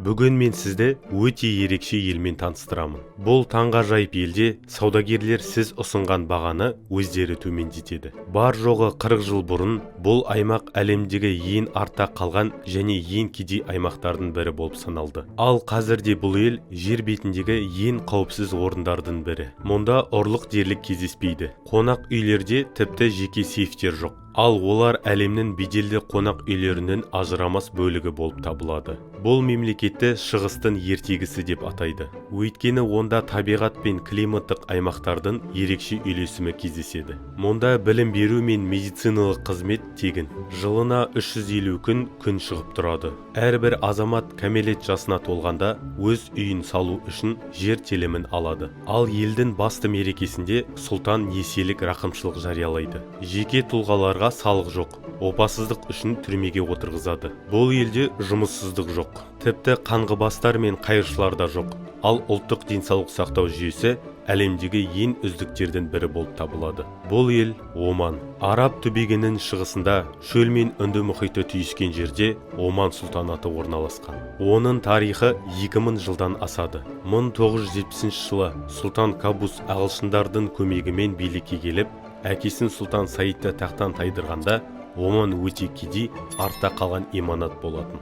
Бүгін мен сізді өте ерекше елмен таныстырамын. Бұл таңғажайып елде саудагерлер сіз ұсынған бағаны өздері төмендетеді. Бар жоғы 40 жыл бұрын бұл аймақ әлемдегі ең артта қалған және ең кедей аймақтардың бірі болып саналды. Ал қазірде бұл ел жер бетіндегі ең қауіпсіз орындардың бірі. Мұнда ұрлық дерлік кездеспейді. Қонақ үйлерде тіпті жеке сейфтер жоқ. Ал олар әлемнің беделді қонақ үйлерінің ажырамас бөлігі болып табылады. Бұл мемлекетті шығыстың ертегісі деп атайды. Өйткені онда табиғат пен климаттық аймақтардың ерекше үйлесімі кездеседі. Мұнда білім беру мен медициналық қызмет тегін. Жылына 350 күн күн шығып тұрады. Әрбір азамат кәмелет жасына толғанда өз үйін салу үшін жер телімін алады. Ал елдің басты мерекесінде сұлтан несиелік рақымшылық жариялайды. Жеке тұлғаларға салық жоқ, опасыздық үшін түрмеге отырғызады. Бұл елде жұмыссыздық жоқ. Тіпті қаңғыбастар мен қайыршылар да жоқ. Ал ұлттық денсаулық сақтау жүйесі әлемдегі ең үздіктердің бірі болып табылады. Бұл ел – Оман. Араб түбегінің шығысында, шөл мен Үнді мұхиты түйіскен жерде Оман сұлтанаты орналасқан. Оның тарихы 2000 жылдан асады. 1970 жылы сұлтан Кабус ағылшындардың көмегімен билікке келіп, әкесін сұлтан Саидты тақтан тайдырғанда, Оман өте кедей, артта қалған иманат болатын.